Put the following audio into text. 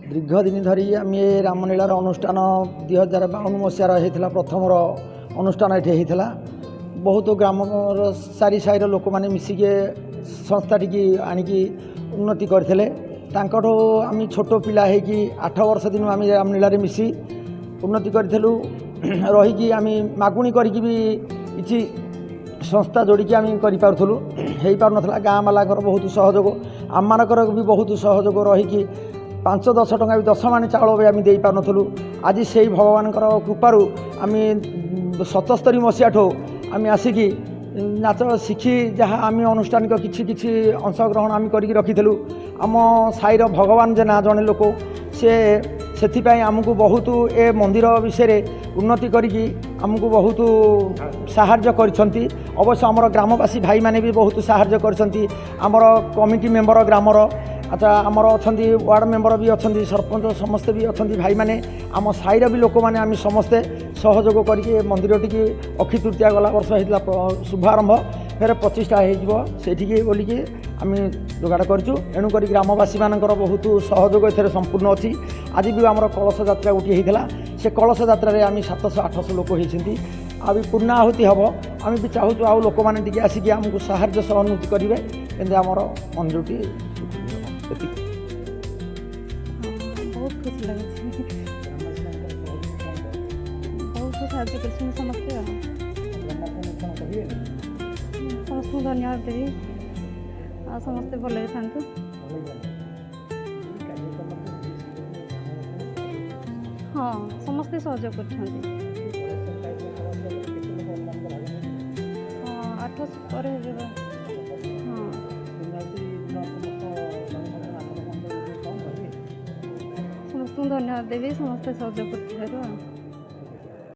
ଦୀର୍ଘ ଦିନ ଧରି ଆମେ ଏ ରାମଲୀଳାର ଅନୁଷ୍ଠାନ 2052 ମସିହାର ହେଇଥିଲା। ପ୍ରଥମର ଅନୁଷ୍ଠାନ ଏଠି ହେଇଥିଲା। ବହୁତ ଗ୍ରାମର ଚାରି ସାହିର ଲୋକମାନେ ମିଶିକି ଏ ସଂସ୍ଥାଟିକି ଆଣିକି ଉନ୍ନତି କରିଥିଲେ। ତାଙ୍କଠୁ ଆମେ ଛୋଟ ପିଲା ହେଇକି 8 ବର୍ଷ ଦିନୁ ଆମେ ରାମଲୀଳାରେ ମିଶି ଉନ୍ନତି କରିଥିଲୁ। ରହିକି ଆମେ ମାଗୁଣି କରିକି ବି କିଛି ସଂସ୍ଥା ଯୋଡ଼ିକି ଆମେ କରିପାରୁଥିଲୁ, ହେଇପାରୁନଥିଲା। ଗାଁ ବାଲାଙ୍କର ବହୁତ ସହଯୋଗ, ଆମମାନଙ୍କର ବି ବହୁତ ସହଯୋଗ ରହିକି 5-10 ଟଙ୍କା ବି, 10 ମାଣେ ଚାଉଳ ବି ଆମେ ଦେଇପାରୁନଥିଲୁ। ଆଜି ସେଇ ଭଗବାନଙ୍କର କୃପାରୁ ଆମେ 77 ମସିହାଠୁ ଆମେ ଆସିକି ନାଚ ଶିଖି ଯାହା ଆମେ ଆନୁଷ୍ଠାନିକ କିଛି କିଛି ଅଂଶଗ୍ରହଣ ଆମେ କରିକି ରଖିଥିଲୁ। ଆମ ସାହିର ଭଗବାନ ଜେନା ଜଣେ ଲୋକ, ସେ ସେଥିପାଇଁ ଆମକୁ ବହୁତ ଏ ମନ୍ଦିର ବିଷୟରେ ଉନ୍ନତି କରିକି ଆମକୁ ବହୁତ ସାହାଯ୍ୟ କରିଛନ୍ତି। ଅବଶ୍ୟ ଆମର ଗ୍ରାମବାସୀ ଭାଇମାନେ ବି ବହୁତ ସାହାଯ୍ୟ କରିଛନ୍ତି। ଆମର କମିଟି ମେମ୍ବର ଗ୍ରାମର, ଆଚ୍ଛା, ଆମର ଅଛନ୍ତି, ୱାର୍ଡ଼ ମେମ୍ବର ବି ଅଛନ୍ତି, ସରପଞ୍ଚ ସମସ୍ତେ ବି ଅଛନ୍ତି ଭାଇମାନେ, ଆମ ସାହିର ବି ଲୋକମାନେ, ଆମେ ସମସ୍ତେ ସହଯୋଗ କରିକି ଏ ମନ୍ଦିରଟିକି ଅକ୍ଷୟ ତୃତୀୟା ଗଲା ବର୍ଷ ହେଇଥିଲା ଶୁଭାରମ୍ଭ, ଫେର ପ୍ରତିଷ୍ଠା ହେଇଯିବ ସେଇଠିକି ବୋଲିକି ଆମେ ଯୋଗାଡ଼ କରିଛୁ। ଏଣୁକରି ଗ୍ରାମବାସୀମାନଙ୍କର ବହୁତ ସହଯୋଗ ଏଥିରେ ସମ୍ପୂର୍ଣ୍ଣ ଅଛି। ଆଜି ବି ଆମର କଳସ ଯାତ୍ରା ଗୋଟିଏ ହେଇଥିଲା। ସେ କଳସ ଯାତ୍ରାରେ ଆମେ 700-800 ଲୋକ ହେଇଛନ୍ତି। ଆଉ ବି ପୂର୍ଣ୍ଣାହୁତି ହେବ। ଆମେ ବି ଚାହୁଁଛୁ ଆଉ ଲୋକମାନେ ଟିକେ ଆସିକି ଆମକୁ ସାହାଯ୍ୟ ସହାନୁଭୂତି କରିବେ, ଯେମିତି ଆମର ମନ୍ଦିରଟି ସୁଖୀ ହେବ, ଏତିକି। ହଁ, ବହୁତ ଖୁସି ଲାଗୁଛି। ବହୁତ ସାହାଯ୍ୟ କରିଛନ୍ତି ସମସ୍ତେ। ଆଉ ସମସ୍ତଙ୍କୁ ଧନ୍ୟବାଦ ଦେବି ଆଉ ସମସ୍ତେ ଭଲରେ ଥାନ୍ତୁ। ହଁ, ସମସ୍ତେ ସହଯୋଗ କରୁଛନ୍ତି। ହଁ, 800 ପରେ ହେଇଯିବ, ହଁ। ସମସ୍ତଙ୍କୁ ଧନ୍ୟବାଦ ଦେବି ସମସ୍ତେ ସହଯୋଗ କରୁଥିବାରୁ। ଆଉ